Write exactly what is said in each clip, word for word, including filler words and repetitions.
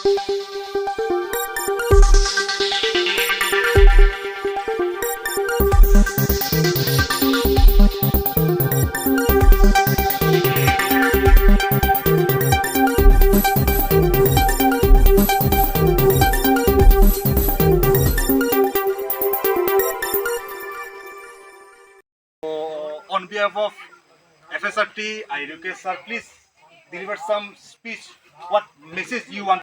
On behalf of F S R T, I request, sir, please deliver some speech. What message you want?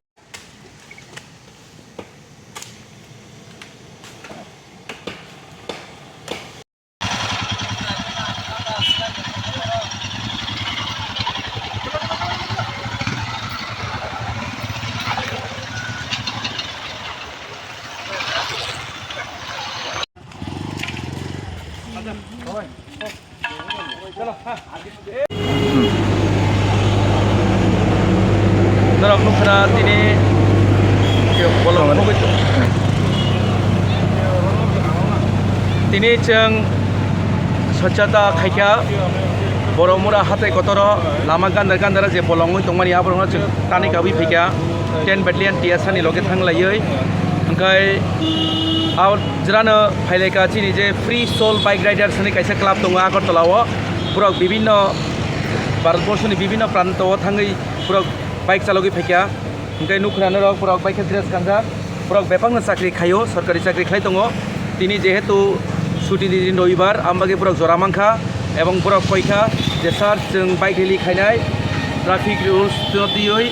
Norok nukha tini bolong nugwi tong-, tini chwng swchhata khaikha Boromura hatai kotoro lama gandar gandara je bolong wngwi tongmani aborokno chwng tani kabwi phaikha ten battalion T S R ni loge thanglaiwi. Hwnkhe a jwrano phailaikha chini je Free Soul Bike Riders hinwi kaisa club tongo Agartala o. Borok bibinno Bharatborsoni bibinno pranto o thangwi borok bike chalogwi phaikha. Hwnkhe nukha norok borok baikhe dress kanjak. Borok bebakno chakri khaio, sorkari chakri khlai tongo. Tini jehetu chuti ni din robibar, ambagwi borok jora mankha ebong borok koikha je sir, chwng bike rally khainai, traffic rules no twiwi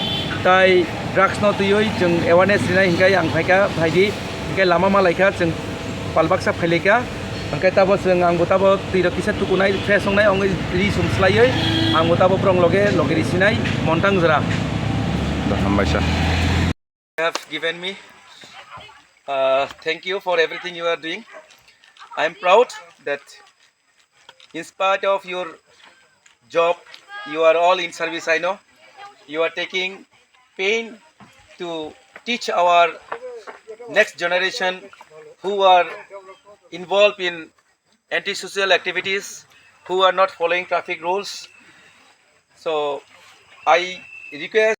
tai drugs no twiwi chwng awareness rinai hinkhai ang phaikha, phaidi. Hwnkhe lama malaikha, chwng pal baksa phailaikha. Hwnkhe tabo chwng, angbo tabo twi rok kisa tukunai, fresh wngnai, wngwi ri sum swlaiwi angbo tabo borok loge loge risinai montang jora. Da, hambaisa. Have given me. Uh, thank you for everything you are doing. I am proud that in spite of your job, you are all in service, I know. You are taking pain to teach our next generation who are involved in anti-social activities, who are not following traffic rules. So I request